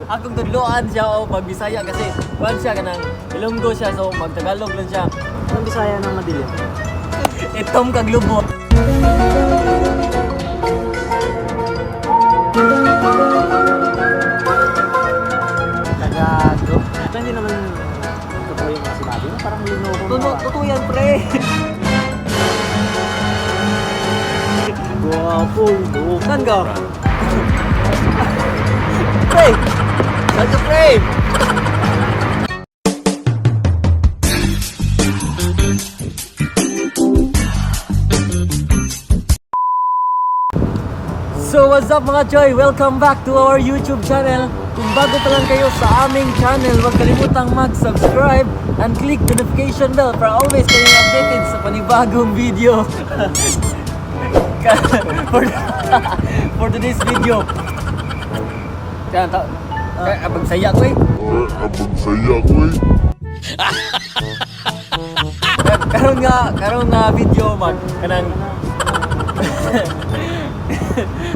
Akong tudloan siya o magbisaya kasi kuan siya, kanang Ilonggo siya, so magtagalog lang siya. Anong Bisaya ng madilim? Itom kag lubot. Tagago. Ito hindi naman totoo yung mga sinabi mo. Parang linoko mo. Tuno, ah. totoo yan, pre. Guwapo, loko. Saan ka? Pre! Saan ka, pre? So what's up, mga Choy? Welcome back to our YouTube channel. Kung bago pa lang kayo sa aming channel, huwag kalimutang mag-subscribe and click the notification bell para always kayong updated sa panibagong video. For today's video. Kaya, kaya magsaya ko eh. Saya ko eh. Karon nga video mag kanang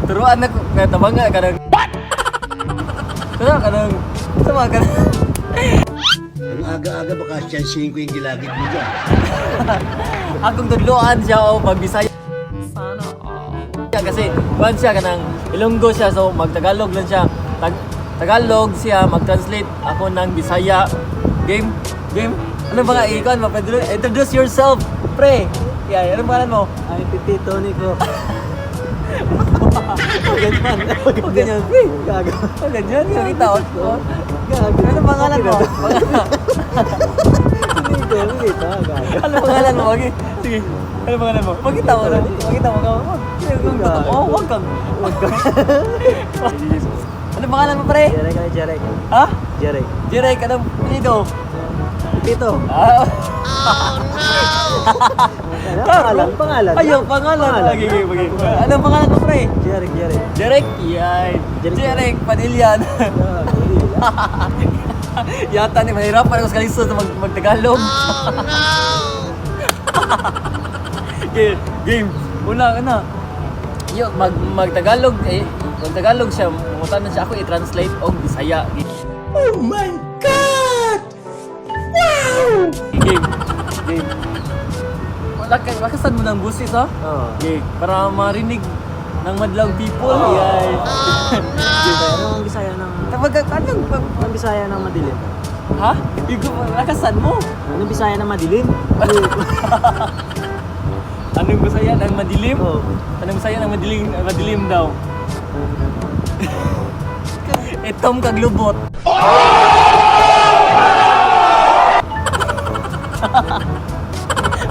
turuan na ko nga tabang nga kanang what? Kanang kanang sama kanang Ang aga-aga baka siyansihin ko yung gilagid mo dyan. Akong tudloan siya o magbisaya kasi kuan siya, kanang Ilonggo siya, so magtagalog lang siya. Tagalog siya, mag-translate ako ng Bisaya. Game, game. Ano ba nga ikaw? Introduce yourself, pre. Yeah, ano pangalan mo? Ay, Tito Nico. Oh, ganyan. Oh, ganyan, pre. Gago. Oh, ganyan. Nakita ko. Oh. Gago. Ano pangalan mo? Nico, Nico. Gago. Ano pangalan mo? Okay. Sige. Ano pangalan mo? Pakita mo. Pakita mo. Kung totoo, wag kang. Wag kang. Ano pangalan mo, pre? Jerek, ay, Jerek. Ha? Jerek. Jerek, anong apelyido? Tito. Ah. Ano? Pangalan, pangalan. Ayaw, pangalan. Pangalan. Okay, okay, okay. Anong pangalan mo, pre? Jerek, Jerek. Jerek? Yay. Jerek. Jerek Padillan. Gago, hindi. Yata ni mahirapan ako sa kalisod na mag-Tagalog. Oh, no! Okay, game. Una, una. Yo, mag-Tagalog eh, mag-Tagalog siya, mungutan na siya, ako i-translate og Bisaya. Oh my God! Wow! Game. Game. Wala ka, lakasan mo ng busis, ha? Oo. Okay, para marinig ng madlang people. Yay. Pero ang Bisaya ng... Tawag anong Anong Bisaya ng madilim? Ha? Igo, lakasan mo. Anong Bisaya ng madilim? Anong Bisaya ng madilim? Oo. Anong Bisaya ng madilim, madilim daw? Itom kag lubot.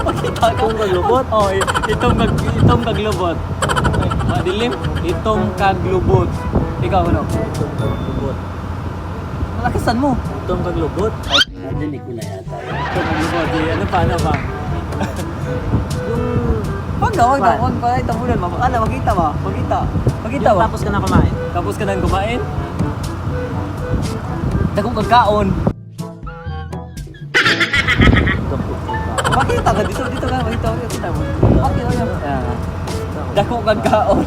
Pakita ka. Itong kaglubot? Oh, itom kag lubot. Ay, madilim, itom kag lubot. Ikaw ano? Itong kaglubot. Malakasan mo. Itong kaglubot. Nadinig ko na yata. Itom kag lubot. Eh, ano pa, ano pa? Yung... Wag na, wag na, Pan. wag pa. Tabunan mo. Ano, makita ba? Makita. Makita Yung ba? tapos ka na kumain. Tapos ka nang kumain? Dagong kagkaon. Makita ka dito, dito ka, makita, makita mo. Makita mo. Yeah. Dako kagkaon.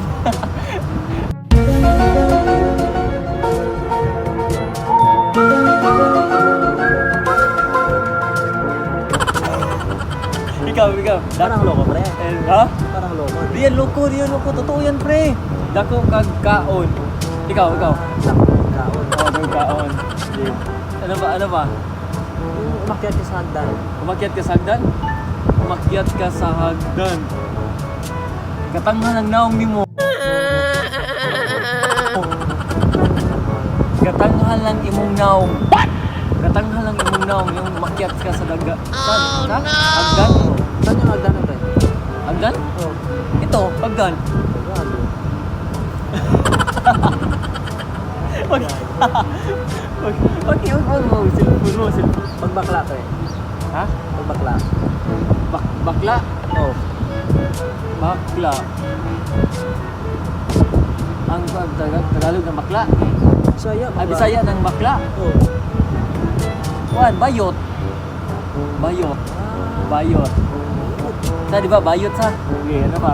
Ikaw, ikaw. Parang loko, pre. Eh, ha? Parang loko. Di yan loko, di yan loko. Totoo yan, pre. Dako kagkaon. Ikaw, ikaw. Dako kaon. Oh, dako kaon. Sige. Ano ba, ano ba? Yung umakyat ka sa hagdan. Umakyat ka sa hagdan? Umakyat ka sa hagdan. Katanghan ang naong nimo. Katanghal lang imong naong. What? Katanghal lang imong naong yung umakyat ka sa daga. Saan? Oh, Sa? Hagdan? Saan yung hagdan na, pre? Hagdan? Oo. Ito, hagdan. Gago. Wag. Wag. Okay, wag wag mo. Cellphone mo, cellphone. Pagbakla, pre. Ha? Pagbakla. Bakla? Oo. Bakla. Ang Tagalog ng bakla. Bisaya, Ay, Bisaya ng bakla. Oo. Kuan, bayot. Bayot. Bayot. Sa, di ba? Bayot sa. Okay, ano pa?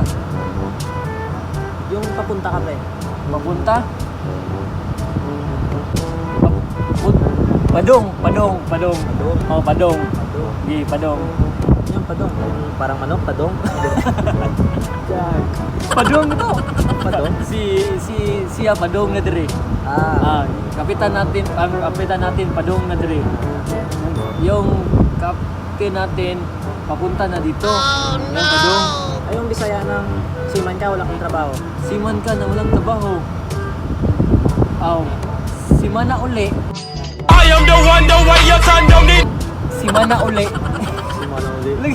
Yung papunta ka, pre. Papunta? Padong, padong, padong. Padong. Oh, padong. Padong. Gi, padong. Yung padong. Yung parang manok, padong. Padong to. Padong? Si siya padong na dire. Ah. Ah, kapitan natin, ang kapitan natin padong na dire. Yung captain natin papunta na dito. Oh, no. Yung padong. Ay, yung Bisaya ng seaman ka, wala kang trabaho. Seaman ka na walang trabaho. Aw, simana uli. I am the one, the way your son don't need. Simana uli. Seaman na uli.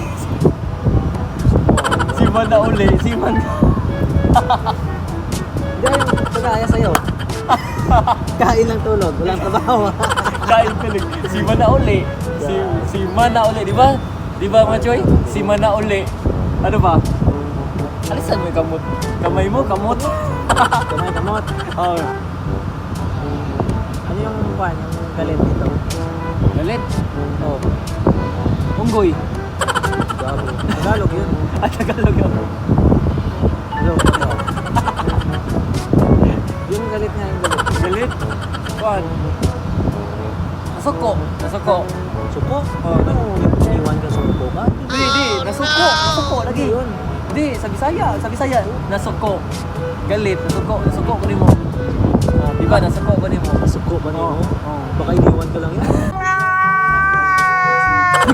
Simana uli. Siman. Hindi, yung pag-aaya sa'yo. Kain lang tulog, walang trabaho. Kain tuloy. Simana uli. Si simana uli, di ba? Di ba, mga Choy? Simana uli. Ano ba? Alisan mo yung kamot. Kamay mo, kamot. Kamay kamot. Oh, Ano yung kwan, yung galit dito? Galit. Oh, Unggoy. Gago. Tagalog yun. Ah, Tagalog yun. Hello, hello. Yung galit nga, yung galit. Galit. Kuan. Nasuko. Nasuko. Suko? Oh, Ano, iniwan ka, suko ka? Di, di. Nasuko. Nasuko lagi. Yun. Di, sa Bisaya. Sa Bisaya. Nasuko. Galit. Nasuko. Nasuko ko nimo. Ah, di ba? Nasuko ko nimo. Suko ba nimo? Oo. Baka iniwan ka lang yun.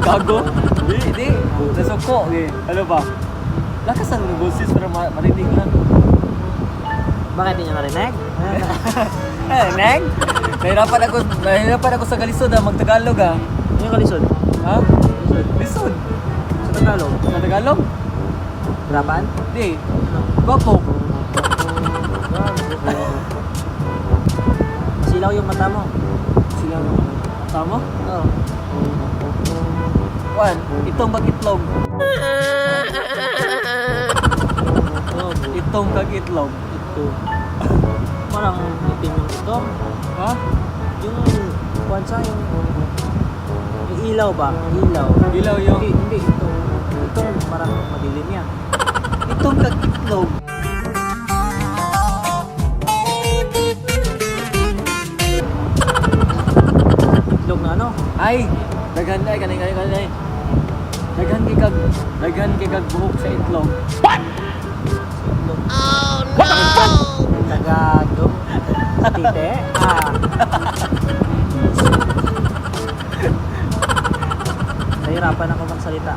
Gago. Di, di. Nasuko. Di. Ano ba? Lakas ang boses para marinig lang. Bakit hindi niya narinig? Eh, neng? Nahirapan ako sa kalisod ah, magtagalog ah. Ano yung kalisod? Ha? Kalisod. Lisod. Sa Tagalog? Sa Tagalog? Hirapan? Di. Ano? Gwapo. Gago. Silaw yung mata mo. Sila naman. Tama? Oo. Juan, itong kag-itlog. Gago. Itong kag-itlog. Ito. Parang itim yung ito. Ha? Yung kwansa, yung ilaw ba? Ilaw. Ilaw yung- Hindi, hindi. Ito. Itong parang madilim yan. Itong kag-itlog. Itlog na ano? Ay, daghan ay kanay kanay kanay. Daghan kay kag buhok sa itlog. Itlog. Oh, no! Tagalog. Tite? Ah. Nahirapan ako magsalita.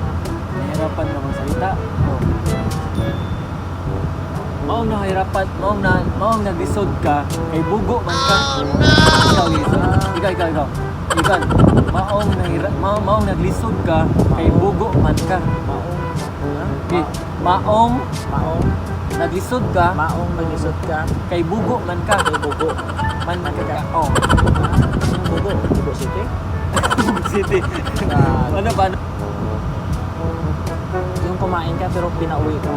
Nahirapan ka magsalita. Oh. Maong nahirapan, maong naglisod ka kay bugo man ka. Oh, no. Ikaw, ikaw, ikaw, ikaw, ikaw. Ikaw, maong naglisod ka kay bugo man ka. Maong. Ha? Okay. Maong Maong. naglisod ka Maong naglisod ka. kay bugo man ka. Kay bugo. Man ka. Oh. Ah, yung bugo. Bugo City? Bugo City. Ah. Ano ba? Ano? Yung kumain ka pero pinauwi ka.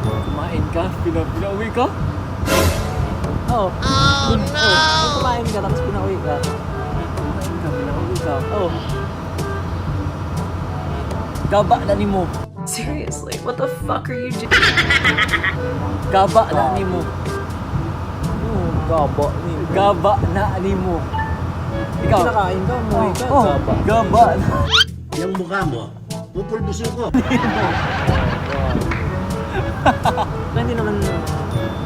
Kumain ka? Pinauwi ka? Oo. Oh, no! Yung kumain ka tapos pinauwi ka. Kumain ka, pinauwi ka. Oo. Gaba na nimo. Seriously, what the fuck are you doing? Gaba na nimo. Yung gaba ni. Gaba na nimo. Ikaw. Kinakain ka, umuwi ka. Oh, Gaba. gaba na. Yung mukha mo, pupulbusin ko. Pero hindi naman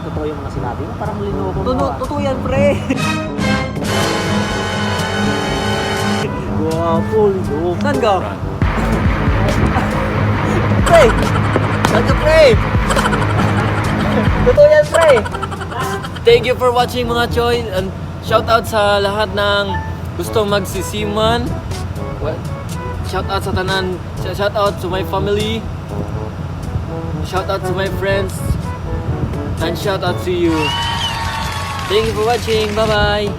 totoo yung mga sinabi mo. Parang linoko mo. Totoo, ah. totoo yan, pre. Gwapo, linoko. Saan ka? Pre! Saan ka, pre? Totoo yan, pre! Thank you for watching, mga Choy. And shout out sa lahat ng gustong magsisiman. Well, shout out sa tanan. Shout out to my family. Shout out to my friends. And shout out to you. Thank you for watching. Bye-bye.